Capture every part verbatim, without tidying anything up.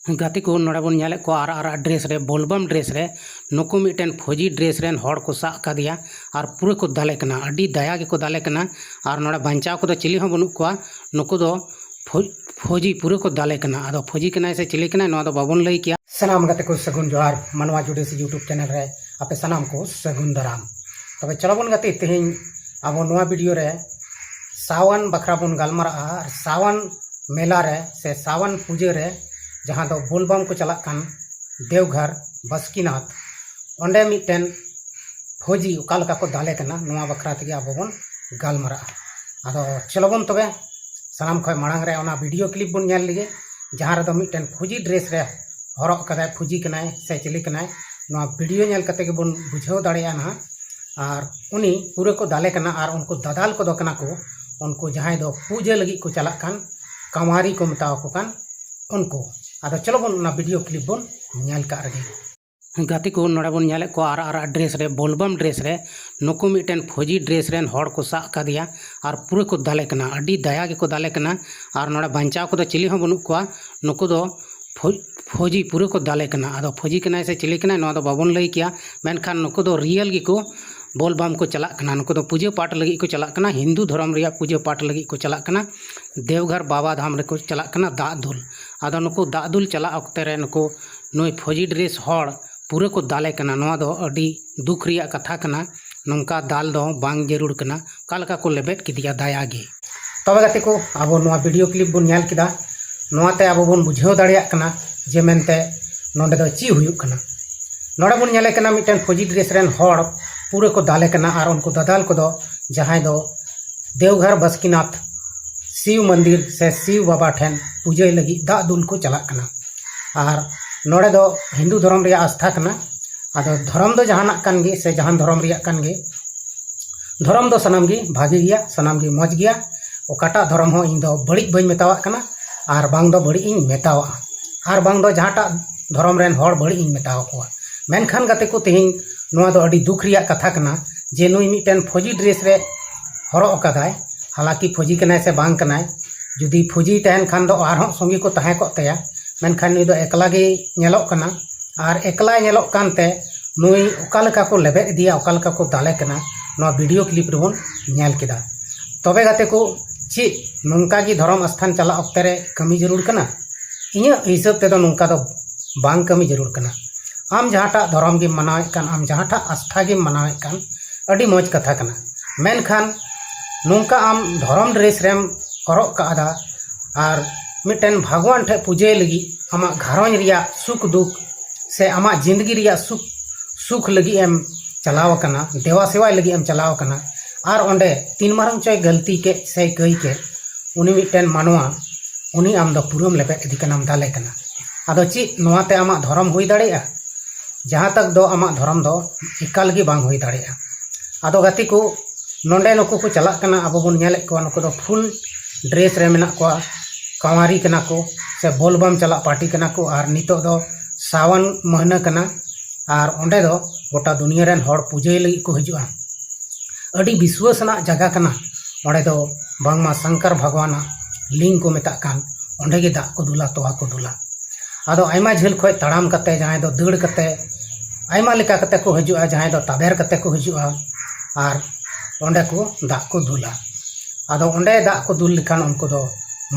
ᱜᱟᱛᱮ ᱠᱚ, ᱱᱚᱰᱮ ᱵᱚᱱ ᱧᱮᱞᱮᱫ ᱠᱚᱣᱟ ᱟᱨᱟᱜ ᱟᱨᱟᱜ ᱰᱨᱮᱥ ᱨᱮ, ᱵᱳᱞᱵᱟᱢ ᱰᱨᱮᱥ ᱨᱮ, ᱱᱩᱠᱩ ᱢᱤᱫᱴᱮᱱ ᱯᱷᱳᱡᱤ ᱰᱨᱮᱥ ᱨᱮᱱ ᱦᱚᱲ ᱠᱚ ᱥᱟᱵ ᱠᱟᱫᱮᱭᱟ ᱟᱨ ᱯᱩᱨᱟᱹ ᱠᱚ ᱫᱟᱞᱮ ᱠᱟᱱᱟ, ᱟᱹᱰᱤ ᱫᱟᱭᱟ ᱜᱮᱠᱚ ᱫᱟᱞᱮ ᱠᱟᱱᱟ᱾ ᱟᱨ ᱱᱚᱰᱮ ᱵᱟᱧᱪᱟᱣ ᱠᱚᱫᱚ ᱪᱤᱞᱤ ᱦᱚᱸ ᱵᱟᱹᱱᱩᱜ ᱠᱚᱣᱟ, ᱱᱩᱠᱩ ᱫᱚ ᱯᱷᱳ-, ᱯᱷᱳᱡᱤ ᱯᱩᱨᱟᱹ ᱠᱚ ᱫᱟᱞᱮ ᱠᱟᱱᱟ᱾ ᱟᱫᱚ ᱯᱷᱳᱡᱤ ᱠᱟᱱᱟᱭ ᱥᱮ ᱪᱤᱞᱤ ᱠᱟᱱᱟᱭ, ᱱᱚᱣᱟ ᱫᱚ ᱵᱟᱵᱚᱱ ᱞᱟᱹᱭ ᱠᱮᱭᱟ᱾ ᱥᱟᱱᱟᱢ ᱜᱟᱛᱮ ᱠᱚ ᱥᱟᱹᱜᱩᱱ ᱡᱚᱦᱟᱨ, ᱢᱟᱱᱣᱟ ᱡᱩᱰᱤᱥ YouTube ᱪᱮᱱᱮᱞ ᱨᱮ ᱟᱯᱮ ᱥᱟᱱᱟᱢ ᱠᱚ ᱥᱟᱹᱜᱩᱱ ᱫᱟᱨᱟᱢ᱾ ᱛᱚᱵᱮ ᱪᱚᱞᱚ ᱵᱚᱱ ᱜᱟᱛᱮ, ᱛᱮᱦᱮᱧ ᱟᱵᱚ ᱱᱚᱣᱟ ᱵᱷᱤᱰᱤᱭᱳ ᱨᱮ ᱥᱟᱣᱟᱱ ᱵᱟᱠᱷᱨᱟ ᱵᱚᱱ ᱜᱟᱞᱢᱟᱨᱟᱜᱼᱟ᱾ ᱟᱨ ᱥᱟᱣᱟᱱ ᱢᱮᱞᱟ ᱨᱮ ᱥᱮ ᱥᱟᱣᱟᱱ ᱯᱩᱡᱟᱹ ᱨᱮ, ᱡᱟᱦᱟᱸ ᱫᱚ ᱵᱳᱞᱵᱟᱢ ᱠᱚ ᱪᱟᱞᱟᱜ ᱠᱟᱱ ᱫᱮᱣᱜᱷᱚᱨ ᱵᱟᱥᱠᱤᱱᱟᱛᱷ, ᱚᱸᱰᱮ ᱢᱤᱫᱴᱮᱱ ᱯᱷᱳᱡᱤ ᱚᱠᱟ ᱞᱮᱠᱟ ᱠᱚ ᱫᱟᱞᱮ ᱠᱟᱱᱟ, ᱱᱚᱣᱟ ᱵᱟᱠᱷᱨᱟ ᱛᱮᱜᱮ ᱟᱵᱚ ᱵᱚᱱ ᱜᱟᱞᱢᱟᱨᱟᱜᱼᱟ᱾ ᱟᱫᱚ ᱪᱚᱞᱚ ᱵᱚᱱ ᱛᱚᱵᱮ ᱥᱟᱱᱟᱢ ᱠᱷᱚᱱ ᱢᱟᱲᱟᱝ ᱨᱮ ᱚᱱᱟ ᱵᱷᱤᱰᱤᱭᱳ ᱠᱞᱤᱯ ᱵᱚᱱ ᱧᱮᱞ ᱞᱮᱜᱮ, ᱡᱟᱦᱟᱸ ᱨᱮᱫᱚ ᱢᱤᱫᱴᱮᱱ ᱯᱷᱳᱡᱤ ᱰᱨᱮᱥ ᱨᱮ ᱦᱚᱨᱚᱜ ᱠᱟᱫᱟᱭ, ᱯᱷᱳᱡᱤ ᱠᱟᱱᱟᱭ ᱥᱮ ᱪᱤᱞᱤ ᱠᱟᱱᱟᱭ, ᱱᱚᱣᱟ ᱵᱷᱤᱰᱤᱭᱳ ᱧᱮᱞ ᱠᱟᱛᱮ ᱜᱮᱵᱚᱱ ᱵᱩᱡᱷᱟᱹᱣ ᱫᱟᱲᱮᱭᱟᱜᱼᱟ ᱱᱟᱦᱟᱜ᱾ ᱟᱨ ᱩᱱᱤ ᱯᱩᱨᱟᱹ ᱠᱚ ᱫᱟᱞᱮ ᱠᱟᱱᱟ, ᱟᱨ ᱩᱱᱠᱩ ᱫᱟᱫᱟᱞ ᱠᱚᱫᱚ ᱠᱟᱱᱟ ᱠᱚ ᱩᱱᱠᱩ ᱡᱟᱦᱟᱸᱭ ᱫᱚ ᱯᱩᱡᱟᱹ ᱞᱟᱹᱜᱤᱫ ᱠᱚ ᱪᱟᱞᱟᱜ ᱠᱟᱱ, ᱠᱟᱢᱟᱨᱤ ᱠᱚ ᱢᱮᱛᱟᱣ ᱠᱚ ᱠᱟᱱ ᱩᱱᱠᱩ᱾ ᱟᱫᱚ ᱪᱚᱞᱚ ᱵᱚᱱ ᱚᱱᱟ ᱵᱷᱤᱰᱤᱭᱳ ᱠᱞᱤᱯ ᱵᱚᱱ ᱧᱮᱞ ᱠᱟᱜ ᱨᱮᱜᱮ᱾ ᱜᱟᱛᱮ ᱠᱚ, ᱱᱚᱰᱮ ᱵᱚᱱ ᱧᱮᱞᱮᱫ ᱠᱚᱣᱟ ᱟᱨᱟᱜ ᱟᱨᱟᱜ ᱰᱨᱮᱥ ᱨᱮ, ᱵᱳᱞᱵᱟᱢ ᱰᱨᱮᱥ ᱨᱮ, ᱱᱩᱠᱩ ᱢᱤᱫᱴᱮᱱ ᱯᱷᱳᱡᱤ ᱰᱨᱮᱥ ᱨᱮᱱ ᱦᱚᱲ ᱠᱚ ᱥᱟᱵ ᱠᱟᱫᱮᱭᱟ ᱟᱨ ᱯᱩᱨᱟᱹ ᱠᱚ ᱫᱟᱞᱮ ᱠᱟᱱᱟ, ᱟᱹᱰᱤ ᱫᱟᱭᱟ ᱜᱮᱠᱚ ᱫᱟᱞᱮ ᱠᱟᱱᱟ᱾ ᱟᱨ ᱱᱚᱰᱮ ᱵᱟᱧᱪᱟᱣ ᱠᱚᱫᱚ ᱪᱤᱞᱤ ᱦᱚᱸ ᱵᱟᱹᱱᱩᱜ ᱠᱚᱣᱟ, ᱱᱩᱠᱩ ᱫᱚ ᱯᱷᱳ-, ᱯᱷᱳᱡᱤ ᱯᱩᱨᱟᱹ ᱠᱚ ᱫᱟᱞᱮ ᱠᱟᱱᱟ᱾ ᱟᱫᱚ ᱯᱷᱳᱡᱤ ᱠᱟᱱᱟᱭ ᱥᱮ ᱪᱤᱞᱤ ᱠᱟᱱᱟᱭ, ᱱᱚᱣᱟ ᱫᱚ ᱵᱟᱵᱚᱱ ᱞᱟᱹᱭ ᱠᱮᱭᱟ, ᱢᱮᱱᱠᱷᱟᱱ ᱱᱩᱠᱩ ᱫᱚ ᱨᱤᱭᱮᱞ ᱜᱮᱠᱚ ᱵᱳᱞᱵᱟᱢ ᱠᱚ ᱪᱟᱞᱟᱜ ᱠᱟᱱᱟ᱾ ᱱᱩᱠᱩ ᱫᱚ ᱯᱩᱡᱟᱹ ᱯᱟᱴ ᱞᱟᱹᱜᱤᱫ ᱠᱚ ᱪᱟᱞᱟᱜ ᱠᱟᱱᱟ, ᱦᱤᱱᱫᱩ ᱫᱷᱚᱨᱚᱢ ᱨᱮᱭᱟᱜ ᱯᱩᱡᱟᱹ ᱯᱟᱴ ᱞᱟᱹᱜᱤᱫ ᱠᱚ ᱪᱟᱞᱟᱜ ᱠᱟᱱᱟ, ᱫᱮᱣᱜᱷᱚᱨ ᱵᱟᱵᱟ ᱫᱷᱟᱢ ᱨᱮᱠᱚ ᱪᱟᱞᱟᱜ ᱠᱟᱱᱟ ᱫᱟᱜ ᱫᱩᱞ᱾ ᱟᱫᱚ ᱱᱩᱠᱩ ᱫᱟᱜ ᱫᱩᱞ ᱪᱟᱞᱟᱜ ᱚᱠᱛᱮ ᱨᱮ ᱱᱩᱠᱩ, ᱱᱩᱭ ᱯᱷᱳᱡᱤ ᱰᱨᱮᱥ ᱦᱚᱲ ᱯᱩᱨᱟᱹ ᱠᱚ ᱫᱟᱞᱮ ᱠᱟᱱᱟ᱾ ᱱᱚᱣᱟ ᱫᱚ ᱟᱹᱰᱤ ᱫᱩᱠ ᱨᱮᱭᱟᱜ ᱠᱟᱛᱷᱟ ᱠᱟᱱᱟ, ᱱᱚᱝᱠᱟ ᱫᱟᱞ ᱫᱚ ᱵᱟᱝ ᱡᱟᱹᱨᱩᱲ ᱠᱟᱱᱟ᱾ ᱚᱠᱟ ᱞᱮᱠᱟ ᱠᱚ ᱞᱮᱵᱮᱫ ᱠᱮᱫᱮᱭᱟ ᱫᱟᱭᱟ ᱜᱮ᱾ ᱛᱚᱵᱮ ᱜᱟᱛᱮ ᱠᱚ, ᱟᱵᱚ ᱱᱚᱣᱟ ᱵᱷᱤᱰᱤᱭᱳ ᱠᱞᱤᱯ ᱵᱚᱱ ᱧᱮᱞ ᱠᱮᱫᱟ, ᱱᱚᱣᱟᱛᱮ ᱟᱵᱚ ᱵᱚᱱ ᱵᱩᱡᱷᱟᱹᱣ ᱫᱟᱲᱮᱭᱟᱜ ᱠᱟᱱᱟ ᱡᱮ ᱢᱮᱱᱛᱮ ᱱᱚᱰᱮ ᱫᱚ ᱪᱮᱫ ᱦᱩᱭᱩᱜ ᱠᱟᱱᱟ᱾ ᱱᱚᱰᱮ ᱵᱚᱱ ᱧᱮᱞᱮ ᱠᱟᱱᱟ ᱢᱤᱫᱴᱮᱱ ᱯᱷᱳᱡᱤ ᱰᱨᱮᱥ ᱨᱮᱱ ᱦᱚᱲ ᱯᱩᱨᱟᱹ ᱠᱚ ᱫᱟᱞᱮ ᱠᱟᱱᱟ, ᱟᱨ ᱩᱱᱠᱩ ᱫᱟᱫᱟᱞ ᱠᱚᱫᱚ ᱡᱟᱦᱟᱸᱭ ᱫᱚ ᱫᱮᱣᱜᱷᱚᱨ ᱵᱟᱥᱠᱤᱱᱟᱛᱷ ᱥᱤᱵ ᱢᱚᱱᱫᱤᱨ ᱥᱮ ᱥᱤᱵ ᱵᱟᱵᱟ ᱴᱷᱮᱱ ᱯᱩᱡᱟᱹᱭ ᱞᱟᱹᱜᱤᱫ ᱫᱟᱜ ᱫᱩᱞ ᱠᱚ ᱪᱟᱞᱟᱜ ᱠᱟᱱᱟ᱾ ᱟᱨ ᱱᱚᱰᱮ ᱫᱚ ᱦᱤᱱᱫᱩ ᱫᱷᱚᱨᱚᱢ ᱨᱮᱭᱟᱜ ᱟᱥᱛᱷᱟ ᱠᱟᱱᱟ᱾ ᱟᱫᱚ ᱫᱷᱚᱨᱚᱢ ᱫᱚ ᱡᱟᱦᱟᱱᱟᱜ ᱠᱟᱱ ᱜᱮ ᱥᱮ ᱡᱟᱦᱟᱱ ᱫᱷᱚᱨᱚᱢ ᱨᱮᱭᱟᱜ ᱠᱟᱱ ᱜᱮ, ᱫᱷᱚᱨᱚᱢ ᱫᱚ ᱥᱟᱱᱟᱢ ᱜᱮ ᱵᱷᱟᱜᱮ ᱜᱮᱭᱟ, ᱥᱟᱱᱟᱢ ᱜᱮ ᱢᱚᱡᱽ ᱜᱮᱭᱟ᱾ ᱚᱠᱟᱴᱟᱜ ᱫᱷᱚᱨᱚᱢ ᱦᱚᱸ ᱤᱧ ᱫᱚ ᱵᱟᱹᱲᱤᱡ ᱵᱟᱹᱧ ᱢᱮᱛᱟᱣᱟᱜ ᱠᱟᱱᱟ, ᱟᱨ ᱵᱟᱝ ᱫᱚ ᱵᱟᱹᱲᱤᱡ ᱤᱧ ᱢᱮᱛᱟᱣᱟᱜᱼᱟ, ᱟᱨ ᱵᱟᱝ ᱫᱚ ᱡᱟᱦᱟᱸᱴᱟᱜ ᱫᱷᱚᱨᱚᱢ ᱨᱮᱱ ᱦᱚᱲ ᱵᱟᱹᱲᱤᱡ ᱤᱧ ᱢᱮᱛᱟᱣ ᱠᱚᱣᱟ᱾ ᱢᱮᱱᱠᱷᱟᱱ ᱜᱟᱛᱮ ᱠᱚ, ᱛᱮᱦᱮᱧ ᱱᱚᱣᱟ ᱫᱚ ᱟᱹᱰᱤ ᱫᱩᱠ ᱨᱮᱭᱟᱜ ᱠᱟᱛᱷᱟ ᱠᱟᱱᱟ ᱡᱮ ᱱᱩᱭ ᱢᱤᱫᱴᱮᱱ ᱯᱷᱳᱡᱤ ᱰᱨᱮᱥ ᱨᱮ ᱦᱚᱨᱚᱜ ᱟᱠᱟᱫᱟᱭ᱾ ᱦᱟᱞᱟᱸᱠᱤ ᱯᱷᱳᱡᱤ ᱠᱟᱱᱟᱭ ᱥᱮ ᱵᱟᱝ ᱠᱟᱱᱟᱭ, ᱡᱩᱫᱤ ᱯᱷᱳᱡᱤ ᱛᱟᱦᱮᱱ ᱠᱷᱟᱱ ᱫᱚ ᱟᱨᱦᱚᱸ ᱥᱚᱸᱜᱮ ᱠᱚ ᱛᱟᱦᱮᱸ ᱠᱚᱜ ᱛᱟᱭᱟ, ᱢᱮᱱᱠᱷᱟᱱ ᱱᱩᱭ ᱫᱚ ᱮᱠᱞᱟ ᱜᱮ ᱧᱮᱞᱚᱜ ᱠᱟᱱᱟ᱾ ᱟᱨ ᱮᱠᱞᱟᱭ ᱧᱮᱞᱚᱜ ᱠᱟᱱᱛᱮ ᱱᱩᱭ ᱚᱠᱟ ᱞᱮᱠᱟ ᱠᱚ ᱞᱮᱵᱮᱫ ᱤᱫᱤᱭᱟ, ᱚᱠᱟ ᱞᱮᱠᱟ ᱠᱚ ᱫᱟᱞᱮ ᱠᱟᱱᱟ, ᱱᱚᱣᱟ ᱵᱷᱤᱰᱤᱭᱳ ᱠᱞᱤᱯ ᱨᱮᱵᱚᱱ ᱧᱮᱞ ᱠᱮᱫᱟ᱾ ᱛᱚᱵᱮ ᱜᱟᱛᱮ ᱠᱚ, ᱪᱮᱫ ᱱᱚᱝᱠᱟ ᱜᱮ ᱫᱷᱚᱨᱚᱢ ᱟᱥᱛᱷᱟᱱ ᱪᱟᱞᱟᱜ ᱚᱠᱛᱮ ᱨᱮ ᱠᱟᱹᱢᱤ ᱡᱟᱹᱨᱩᱲ ᱠᱟᱱᱟ? ᱤᱧᱟᱹᱜ ᱦᱤᱥᱟᱹᱵ ᱛᱮᱫᱚ ᱱᱚᱝᱠᱟ ᱫᱚ ᱵᱟᱝ ᱠᱟᱹᱢᱤ ᱡᱟᱹᱨᱩᱲ ᱠᱟᱱᱟ᱾ ᱟᱢ ᱡᱟᱦᱟᱸᱴᱟᱜ ᱫᱷᱚᱨᱚᱢ ᱜᱮᱢ ᱢᱟᱱᱟᱣᱮᱫ ᱠᱟᱱ, ᱟᱢ ᱡᱟᱦᱟᱸᱴᱟᱜ ᱟᱥᱛᱷᱟ ᱜᱮᱢ ᱢᱟᱱᱟᱣᱮᱫ ᱠᱟᱱ, ᱟᱹᱰᱤ ᱢᱚᱡᱽ ᱠᱟᱛᱷᱟ ᱠᱟᱱᱟ᱾ ᱢᱮᱱᱠᱷᱟᱱ ᱱᱚᱝᱠᱟ ᱟᱢ ᱫᱷᱚᱨᱚᱢ ᱰᱨᱮᱥ ᱨᱮᱢ ᱦᱚᱨᱚᱜ ᱠᱟᱜᱼᱟ ᱟᱨ ᱢᱤᱫᱴᱮᱱ ᱵᱷᱟᱜᱽᱣᱟᱱ ᱴᱷᱮᱱ ᱯᱩᱡᱟᱹᱭ ᱞᱟᱹᱜᱤᱫ ᱟᱢᱟᱜ ᱜᱷᱟᱨᱚᱸᱡᱽ ᱨᱮᱭᱟᱜ ᱥᱩᱠ ᱫᱩᱠ ᱥᱮ ᱟᱢᱟᱜ ᱡᱤᱱᱫᱜᱤ ᱨᱮᱭᱟᱜ ᱥᱩᱠ, ᱥᱩᱠ ᱞᱟᱹᱜᱤᱫ ᱮᱢ ᱪᱟᱞᱟᱣ ᱟᱠᱟᱱᱟ, ᱫᱮᱣᱟ ᱥᱮᱣᱟᱭ ᱞᱟᱹᱜᱤᱫ ᱮᱢ ᱪᱟᱞᱟᱣ ᱟᱠᱟᱱᱟ, ᱟᱨ ᱚᱸᱰᱮ ᱛᱤᱱ ᱢᱟᱨᱟᱝ ᱪᱚᱭ ᱜᱟᱹᱞᱛᱤ ᱠᱮᱫ ᱥᱮᱭ ᱠᱟᱹᱭ ᱠᱮᱫ, ᱩᱱᱤ ᱢᱤᱫᱴᱮᱱ ᱢᱟᱱᱣᱟ, ᱩᱱᱤ ᱟᱢ ᱫᱚ ᱯᱩᱨᱟᱹᱢ ᱞᱮᱵᱮᱫ ᱤᱫᱤ ᱠᱟᱱᱟᱢ, ᱫᱟᱞᱮ ᱠᱟᱱᱟ᱾ ᱟᱫᱚ ᱪᱮᱫ ᱱᱚᱣᱟᱛᱮ ᱟᱢᱟᱜ ᱫᱷᱚᱨᱚᱢ ᱦᱩᱭ ᱫᱟᱲᱮᱭᱟᱜᱼᱟ? ᱡᱟᱦᱟᱸ ᱛᱟᱠ ᱫᱚ ᱟᱢᱟᱜ ᱫᱷᱚᱨᱚᱢ ᱫᱚ ᱮᱠᱟᱞ ᱜᱮ ᱵᱟᱝ ᱦᱩᱭ ᱫᱟᱲᱮᱭᱟᱜᱼᱟ᱾ ᱟᱫᱚ ᱜᱟᱛᱮ ᱠᱚ, ᱱᱚᱰᱮ ᱱᱩᱠᱩ ᱠᱚ ᱪᱟᱞᱟᱜ ᱠᱟᱱᱟ, ᱟᱵᱚ ᱵᱚᱱ ᱧᱮᱞᱮᱫ ᱠᱚᱣᱟ, ᱱᱩᱠᱩ ᱫᱚ ᱯᱷᱩᱞ ᱰᱨᱮᱥ ᱨᱮ ᱢᱮᱱᱟᱜ ᱠᱚᱣᱟ, ᱠᱟᱸᱣᱟᱨᱤ ᱠᱟᱱᱟ ᱠᱚ ᱥᱮ ᱵᱳᱞᱵᱟᱢ ᱪᱟᱞᱟᱜ ᱯᱟᱨᱴᱤ ᱠᱟᱱᱟ ᱠᱚ᱾ ᱟᱨ ᱱᱤᱛᱚᱜ ᱫᱚ ᱥᱟᱣᱟᱱ ᱢᱟᱹᱦᱱᱟᱹ ᱠᱟᱱᱟ, ᱟᱨ ᱚᱸᱰᱮ ᱫᱚ ᱜᱚᱴᱟ ᱫᱩᱱᱤᱭᱟᱹ ᱨᱮᱱ ᱦᱚᱲ ᱯᱩᱡᱟᱹᱭ ᱞᱟᱹᱜᱤᱫ ᱠᱚ ᱦᱤᱡᱩᱜᱼᱟ᱾ ᱟᱹᱰᱤ ᱵᱤᱥᱣᱟᱹᱥ ᱟᱱᱟᱜ ᱡᱟᱭᱜᱟ ᱠᱟᱱᱟ᱾ ᱚᱸᱰᱮ ᱫᱚ ᱵᱟᱝᱢᱟ ᱥᱚᱝᱠᱚᱨ ᱵᱷᱟᱜᱽᱣᱟᱱᱟᱜ ᱞᱤᱝ ᱠᱚ ᱢᱮᱛᱟᱜ ᱠᱟᱱ, ᱚᱸᱰᱮ ᱜᱮ ᱫᱟᱜ ᱠᱚ ᱫᱩᱞᱟ, ᱛᱚᱣᱟ ᱠᱚ ᱫᱩᱞᱟ᱾ ᱟᱫᱚ ᱟᱭᱢᱟ ᱡᱷᱟᱹᱞ ᱠᱷᱚᱱ ᱛᱟᱲᱟᱢ ᱠᱟᱛᱮ, ᱡᱟᱦᱟᱸᱭ ᱫᱚ ᱫᱟᱹᱲ ᱠᱟᱛᱮ, ᱟᱭᱢᱟ ᱞᱮᱠᱟ ᱠᱟᱛᱮ ᱠᱚ ᱦᱤᱡᱩᱜᱼᱟ, ᱡᱟᱦᱟᱸᱭ ᱫᱚ ᱛᱟᱵᱮᱨ ᱠᱟᱛᱮ ᱠᱚ ᱦᱤᱡᱩᱜᱼᱟ, ᱟᱨ ᱚᱸᱰᱮ ᱠᱚ ᱫᱟᱜ ᱠᱚ ᱫᱩᱞᱟ᱾ ᱟᱫᱚ ᱚᱸᱰᱮ ᱫᱟᱜ ᱠᱚ ᱫᱩᱞ ᱞᱮᱠᱷᱟᱱ ᱩᱱᱠᱩ ᱫᱚ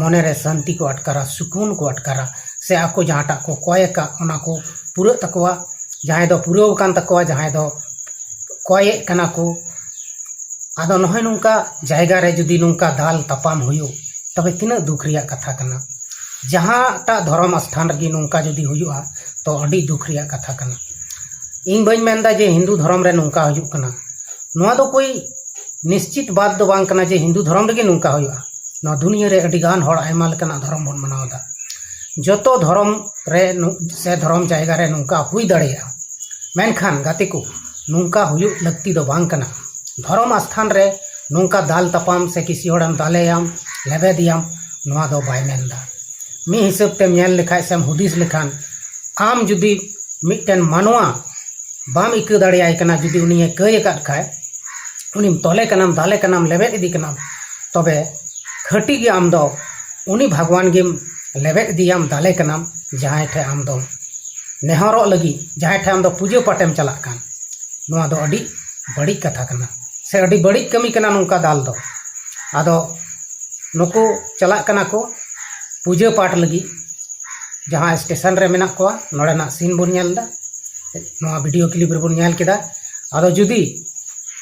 ᱢᱚᱱᱮᱨᱮ ᱥᱟᱹᱱᱛᱤ ᱠᱚ ᱟᱴᱠᱟᱨᱟ, ᱥᱩᱠᱩᱱ ᱠᱚ ᱟᱴᱠᱟᱨᱟ, ᱥᱮ ᱟᱠᱚ ᱡᱟᱦᱟᱸᱴᱟᱜ ᱠᱚ ᱠᱚᱭ ᱟᱠᱟᱫ ᱚᱱᱟ ᱠᱚ ᱯᱩᱨᱟᱹᱜ ᱛᱟᱠᱚᱣᱟ᱾ ᱡᱟᱦᱟᱸᱭ ᱫᱚ ᱯᱩᱨᱟᱹᱣ ᱟᱠᱟᱱ ᱛᱟᱠᱚᱣᱟ, ᱡᱟᱦᱟᱸᱭ ᱫᱚ ᱠᱚᱭᱮᱫ ᱠᱟᱱᱟ ᱠᱚ᱾ ᱟᱫᱚ ᱱᱚᱜᱼᱚᱭ ᱱᱚᱝᱠᱟ ᱡᱟᱭᱜᱟ ᱨᱮ ᱡᱩᱫᱤ ᱱᱚᱝᱠᱟ ᱫᱟᱞ ᱛᱟᱯᱟᱢ ᱦᱩᱭᱩᱜ, ᱛᱚᱵᱮ ᱛᱤᱱᱟᱹᱜ ᱫᱩᱠ ᱨᱮᱭᱟᱜ ᱠᱟᱛᱷᱟ ᱠᱟᱱᱟ᱾ ᱡᱟᱦᱟᱸᱴᱟᱜ ᱫᱷᱚᱨᱚᱢ ᱟᱥᱛᱷᱟᱱ ᱨᱮᱜᱮ ᱱᱚᱝᱠᱟ ᱡᱩᱫᱤ ᱦᱩᱭᱩᱜᱼᱟ, ᱛᱚ ᱟᱹᱰᱤ ᱫᱩᱠ ᱨᱮᱭᱟᱜ ᱠᱟᱛᱷᱟ ᱠᱟᱱᱟ᱾ ᱤᱧ ᱵᱟᱹᱧ ᱢᱮᱱᱫᱟ ᱡᱮ ᱦᱤᱱᱫᱩ ᱫᱷᱚᱨᱚᱢ ᱨᱮ ᱱᱚᱝᱠᱟ ᱦᱩᱭᱩᱜ ᱠᱟᱱᱟ᱾ ᱱᱚᱣᱟ ᱫᱚ ᱠᱳᱭ ᱱᱤᱥᱪᱤᱛ ᱵᱟᱛ ᱫᱚ ᱵᱟᱝ ᱠᱟᱱᱟ ᱡᱮ ᱦᱤᱱᱫᱩ ᱫᱷᱚᱨᱚᱢ ᱨᱮᱜᱮ ᱱᱚᱝᱠᱟ ᱦᱩᱭᱩᱜᱼᱟ᱾ ᱱᱚᱣᱟ ᱫᱩᱱᱤᱭᱟᱹ ᱨᱮ ᱟᱹᱰᱤ ᱜᱟᱱ ᱦᱚᱲ ᱟᱭᱢᱟ ᱞᱮᱠᱟᱱᱟᱜ ᱫᱷᱚᱨᱚᱢ ᱵᱚᱱ ᱢᱟᱱᱟᱣ ᱮᱫᱟ᱾ ᱡᱚᱛᱚ ᱫᱷᱚᱨᱚᱢ ᱨᱮ ᱱᱩ-, ᱥᱮ ᱫᱷᱚᱨᱚᱢ ᱡᱟᱭᱜᱟ ᱨᱮ ᱱᱚᱝᱠᱟ ᱦᱩᱭ ᱫᱟᱲᱮᱭᱟᱜᱼᱟ᱾ ᱢᱮᱱᱠᱷᱟᱱ ᱜᱟᱛᱮ ᱠᱚ, ᱱᱚᱝᱠᱟ ᱦᱩᱭᱩᱜ ᱞᱟᱹᱠᱛᱤ ᱫᱚ ᱵᱟᱝ ᱠᱟᱱᱟ᱾ ᱫᱷᱚᱨᱚᱢ ᱟᱥᱛᱷᱟᱱ ᱨᱮ ᱱᱚᱝᱠᱟ ᱫᱟᱞ ᱛᱟᱯᱟᱢ ᱥᱮ ᱠᱤᱥᱤ ᱦᱚᱲᱮᱢ ᱫᱟᱞᱮᱭᱟᱢ, ᱞᱮᱵᱮᱫᱮᱭᱟᱢ, ᱱᱚᱣᱟ ᱫᱚ ᱵᱟᱭ ᱢᱮᱱᱫᱟ᱾ ᱢᱤᱫ ᱦᱤᱥᱟᱹᱵ ᱛᱮᱢ ᱧᱮᱞ ᱞᱮᱠᱷᱟᱡ ᱥᱮᱢ ᱦᱩᱫᱤᱥ ᱞᱮᱠᱷᱟᱱ, ᱟᱢ ᱡᱩᱫᱤ ᱢᱤᱫᱴᱮᱱ ᱢᱟᱱᱣᱟ ᱵᱟᱢ ᱤᱠᱟᱹ ᱫᱟᱲᱮᱭᱟᱭ ᱠᱟᱱᱟ, ᱡᱩᱫᱤ ᱩᱱᱤᱭᱮ ᱠᱟᱹᱭ ᱟᱠᱟᱫ ᱠᱷᱟᱡ, ᱩᱱᱤᱢ ᱛᱚᱞᱮ ᱠᱟᱱᱟᱢ, ᱫᱟᱞᱮ ᱠᱟᱱᱟᱢ, ᱞᱮᱵᱮᱫ ᱤᱫᱤ ᱠᱟᱱᱟᱢ, ᱛᱚᱵᱮ ᱠᱷᱟᱹᱴᱤ ᱜᱮ ᱟᱢ ᱫᱚ ᱩᱱᱤ ᱵᱷᱟᱜᱽᱣᱟᱱ ᱜᱮᱢ ᱞᱮᱵᱮᱫ ᱤᱫᱤᱭᱟᱢ, ᱫᱟᱞᱮ ᱠᱟᱱᱟᱢ ᱡᱟᱦᱟᱸᱭ ᱴᱷᱮᱱ ᱟᱢ ᱫᱚ ᱱᱮᱦᱚᱨᱚᱜ ᱞᱟᱹᱜᱤᱫ, ᱡᱟᱦᱟᱸᱭ ᱴᱷᱮᱱ ᱟᱢ ᱫᱚ ᱯᱩᱡᱟᱹ ᱯᱟᱴᱮᱢ ᱪᱟᱞᱟᱜ ᱠᱟᱱ᱾ ᱱᱚᱣᱟ ᱫᱚ ᱟᱹᱰᱤ ᱵᱟᱹᱲᱤᱡ ᱠᱟᱛᱷᱟ ᱠᱟᱱᱟ ᱥᱮ ᱟᱹᱰᱤ ᱵᱟᱹᱲᱤᱡ ᱠᱟᱹᱢᱤ ᱠᱟᱱᱟ ᱱᱚᱝᱠᱟ ᱫᱟᱞ ᱫᱚ᱾ ᱟᱫᱚ ᱱᱩᱠᱩ ᱪᱟᱞᱟᱜ ᱠᱟᱱᱟ ᱠᱚ ᱯᱩᱡᱟᱹ ᱯᱟᱴ ᱞᱟᱹᱜᱤᱫ, ᱡᱟᱦᱟᱸ ᱥᱴᱮᱥᱚᱱ ᱨᱮ ᱢᱮᱱᱟᱜ ᱠᱚᱣᱟ, ᱱᱚᱰᱮᱱᱟᱜ ᱥᱤᱱ ᱵᱚᱱ ᱧᱮᱞ ᱮᱫᱟ᱾ ᱱᱚᱣᱟ ᱵᱷᱤᱰᱤᱭᱳ ᱠᱞᱤᱯ ᱨᱮᱵᱚᱱ ᱧᱮᱞ ᱠᱮᱫᱟ᱾ ᱟᱫᱚ ᱡᱩᱫᱤ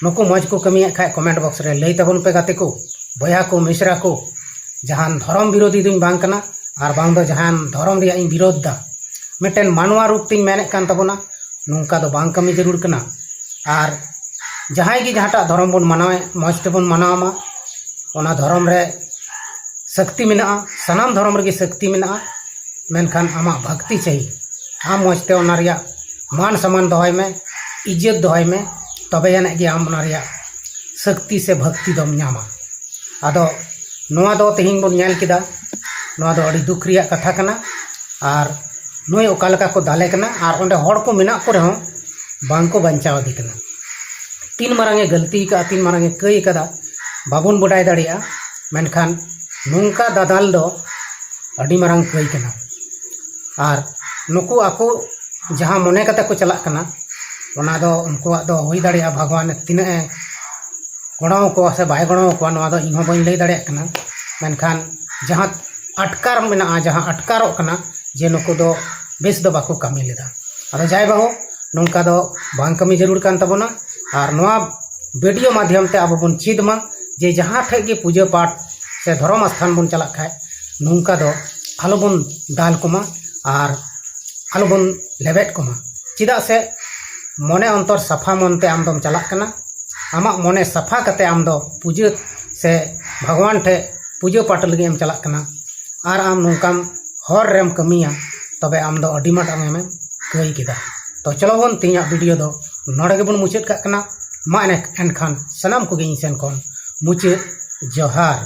ᱱᱩᱠᱩ ᱢᱚᱡᱽ ᱠᱚ ᱠᱟᱹᱢᱤᱭᱮᱫ ᱠᱷᱟᱡ, ᱠᱚᱢᱮᱱᱴ ᱵᱚᱠᱥ ᱨᱮ ᱞᱟᱹᱭ ᱛᱟᱵᱚᱱ ᱯᱮ ᱜᱟᱛᱮ ᱠᱚ, ᱵᱚᱭᱦᱟ ᱠᱚ, ᱢᱤᱥᱨᱟ ᱠᱚ᱾ ᱡᱟᱦᱟᱱ ᱫᱷᱚᱨᱚᱢ ᱵᱤᱨᱳᱫᱷᱤ ᱫᱚᱧ ᱵᱟᱝ ᱠᱟᱱᱟ ᱟᱨ ᱵᱟᱝ ᱫᱚ ᱡᱟᱦᱟᱱ ᱫᱷᱚᱨᱚᱢ ᱨᱮᱭᱟᱜ ᱤᱧ ᱵᱤᱨᱳᱫᱷ ᱫᱟ᱾ ᱢᱤᱫᱴᱮᱱ ᱢᱟᱱᱣᱟ ᱨᱩᱯ ᱛᱤᱧ ᱢᱮᱱᱮᱫ ᱠᱟᱱ ᱛᱟᱵᱚᱱᱟ, ᱱᱚᱝᱠᱟ ᱫᱚ ᱵᱟᱝ ᱠᱟᱹᱢᱤ ᱡᱟᱹᱨᱩᱲ ᱠᱟᱱᱟ᱾ ᱟᱨ ᱡᱟᱦᱟᱸᱭ ᱜᱮ ᱡᱟᱦᱟᱸᱴᱟᱜ ᱫᱷᱚᱨᱚᱢ ᱵᱚᱱ ᱢᱟᱱᱟᱣᱮᱫ, ᱢᱚᱡᱽ ᱛᱮᱵᱚᱱ ᱢᱟᱱᱟᱣ ᱢᱟ᱾ ᱚᱱᱟ ᱫᱷᱚᱨᱚᱢ ᱨᱮ ᱥᱟᱹᱠᱛᱤ ᱢᱮᱱᱟᱜᱼᱟ, ᱥᱟᱱᱟᱢ ᱫᱷᱚᱨᱚᱢ ᱨᱮᱜᱮ ᱥᱟᱹᱠᱛᱤ ᱢᱮᱱᱟᱜᱼᱟ, ᱢᱮᱱᱠᱷᱟᱱ ᱟᱢᱟᱜ ᱵᱷᱟᱹᱠᱛᱤ ᱪᱟᱹᱦᱤ᱾ ᱟᱢ ᱢᱚᱡᱽ ᱛᱮ ᱚᱱᱟ ᱨᱮᱭᱟᱜ ᱢᱟᱱ ᱥᱚᱢᱢᱟᱱ ᱫᱚᱦᱚᱭ ᱢᱮ, ᱤᱡᱽᱡᱚᱛ ᱫᱚᱦᱚᱭ ᱢᱮ, ᱛᱚᱵᱮ ᱟᱹᱱᱤᱡ ᱜᱮ ᱟᱢ ᱚᱱᱟ ᱨᱮᱭᱟᱜ ᱥᱟᱹᱠᱛᱤ ᱥᱮ ᱵᱷᱟᱹᱠᱛᱤ ᱫᱚᱢ ᱧᱟᱢᱟ᱾ ᱟᱫᱚ ᱱᱚᱣᱟ ᱫᱚ ᱛᱮᱦᱮᱧ ᱵᱚᱱ ᱧᱮᱞ ᱠᱮᱫᱟ, ᱱᱚᱣᱟ ᱫᱚ ᱟᱹᱰᱤ ᱫᱩᱠ ᱨᱮᱭᱟᱜ ᱠᱟᱛᱷᱟ ᱠᱟᱱᱟ᱾ ᱟᱨ ᱱᱩᱭ ᱚᱠᱟ ᱞᱮᱠᱟ ᱠᱚ ᱫᱟᱞᱮ ᱠᱟᱱᱟ ᱟᱨ ᱚᱸᱰᱮ ᱦᱚᱲ ᱠᱚ ᱢᱮᱱᱟᱜ ᱠᱚ ᱨᱮᱦᱚᱸ ᱵᱟᱝ ᱠᱚ ᱵᱟᱧᱪᱟᱣ ᱤᱫᱤ ᱠᱟᱱᱟ᱾ ᱛᱤᱱ ᱢᱟᱨᱟᱝ ᱮ ᱜᱟᱹᱞᱛᱤ ᱟᱠᱟᱫᱼᱟ, ᱛᱤᱱ ᱢᱟᱨᱟᱝ ᱮ ᱠᱟᱹᱭ ᱟᱠᱟᱫᱟ, ᱵᱟᱵᱚᱱ ᱵᱟᱰᱟᱭ ᱫᱟᱲᱮᱭᱟᱜᱼᱟ᱾ ᱢᱮᱱᱠᱷᱟᱱ ᱱᱚᱝᱠᱟ ᱫᱟᱫᱟᱞ ᱫᱚ ᱟᱹᱰᱤ ᱢᱟᱨᱟᱝ ᱠᱟᱹᱭ ᱠᱟᱱᱟ᱾ ᱟᱨ ᱱᱩᱠᱩ ᱟᱠᱚ ᱡᱟᱦᱟᱸ ᱢᱚᱱᱮ ᱠᱟᱛᱮ ᱠᱚ ᱪᱟᱞᱟᱜ ᱠᱟᱱᱟ, ᱚᱱᱟ ᱫᱚ ᱩᱱᱠᱩᱣᱟᱜ ᱫᱚ ᱦᱩᱭ ᱫᱟᱲᱮᱭᱟᱜᱼᱟ, ᱵᱷᱟᱜᱽᱣᱟᱱ ᱛᱤᱱᱟᱹᱜ ᱮ ᱜᱚᱲᱚ ᱟᱠᱚᱣᱟ ᱥᱮ ᱵᱟᱭ ᱜᱚᱲᱚ ᱟᱠᱚᱣᱟ, ᱱᱚᱣᱟ ᱫᱚ ᱤᱧ ᱦᱚᱸ ᱵᱟᱹᱧ ᱞᱟᱹᱭ ᱫᱟᱲᱮᱭᱟᱜ ᱠᱟᱱᱟ᱾ ᱢᱮᱱᱠᱷᱟᱱ ᱡᱟᱦᱟᱸ ᱟᱴᱠᱟᱨ ᱢᱮᱱᱟᱜᱼᱟ, ᱡᱟᱦᱟᱸ ᱟᱴᱠᱟᱨᱚᱜ ᱠᱟᱱᱟ ᱡᱮ ᱱᱩᱠᱩ ᱫᱚ ᱵᱮᱥ ᱫᱚ ᱵᱟᱠᱚ ᱠᱟᱹᱢᱤ ᱞᱮᱫᱟ᱾ ᱟᱫᱚ ᱡᱟᱭ ᱵᱟᱹᱦᱩ, ᱱᱚᱝᱠᱟ ᱫᱚ ᱵᱟᱝ ᱠᱟᱹᱢᱤ ᱡᱟᱹᱨᱩᱲ ᱠᱟᱱ ᱛᱟᱵᱚᱱᱟ᱾ ᱟᱨ ᱱᱚᱣᱟ ᱵᱷᱤᱰᱤᱭᱳ ᱢᱟᱫᱽᱫᱷᱚᱢ ᱛᱮ ᱟᱵᱚ ᱵᱚᱱ ᱪᱮᱫ ᱢᱟ ᱡᱮ ᱡᱟᱦᱟᱸ ᱴᱷᱮᱡ ᱜᱮ ᱯᱩᱡᱟᱹ ᱯᱟᱴ ᱥᱮ ᱫᱷᱚᱨᱚᱢ ᱥᱛᱷᱟᱱ ᱵᱚᱱ ᱪᱟᱞᱟᱜ ᱠᱷᱟᱡ, ᱱᱚᱝᱠᱟ ᱫᱚ ᱟᱞᱚᱵᱚᱱ ᱫᱟᱞ ᱠᱚᱢᱟ ᱟᱨ ᱟᱞᱚᱵᱚᱱ ᱞᱮᱵᱮᱫ ᱠᱚᱢᱟ᱾ ᱪᱮᱫᱟᱜ ᱥᱮ ᱢᱚᱱᱮ ᱚᱱᱛᱚᱨ ᱥᱟᱯᱷᱟ ᱢᱚᱱ ᱛᱮ ᱟᱢ ᱫᱚᱢ ᱪᱟᱞᱟᱜ ᱠᱟᱱᱟ᱾ ᱟᱢᱟᱜ ᱢᱚᱱᱮ ᱥᱟᱯᱷᱟ ᱠᱟᱛᱮ ᱟᱢ ᱫᱚ ᱯᱩᱡᱟᱹ ᱥᱮ ᱵᱷᱟᱜᱽᱣᱟᱱ ᱴᱷᱮᱡ ᱯᱩᱡᱟᱹ ᱯᱟᱴ ᱞᱟᱹᱜᱤᱫ ᱮᱢ ᱪᱟᱞᱟᱜ ᱠᱟᱱᱟ᱾ ᱟᱨ ᱟᱢ ᱱᱚᱝᱠᱟᱢ ᱦᱚᱨ ᱨᱮᱢ ᱠᱟᱹᱢᱤᱭᱟ, ᱛᱚᱵᱮ ᱟᱢ ᱫᱚ ᱟᱹᱰᱤ ᱢᱟᱨᱟᱝ ᱮᱢ ᱠᱟᱹᱭ ᱠᱮᱫᱟ᱾ ᱛᱚ ᱪᱚᱞᱚ ᱵᱚᱱ, ᱛᱮᱦᱮᱧᱟᱜ ᱵᱷᱤᱰᱤᱭᱳ ᱫᱚ ᱱᱚᱰᱮ ᱜᱮᱵᱚᱱ ᱢᱩᱪᱟᱹᱫ ᱠᱟᱜ ᱠᱟᱱᱟ᱾ ᱢᱟ ᱮᱱᱮ-, ᱮᱱᱠᱷᱟᱱ ᱥᱟᱱᱟᱢ ᱠᱚᱜᱮ ᱤᱧ ᱥᱮᱱ ᱠᱷᱚᱱ ᱢᱩᱪᱟᱹᱫ ᱡᱚᱦᱟᱨ᱾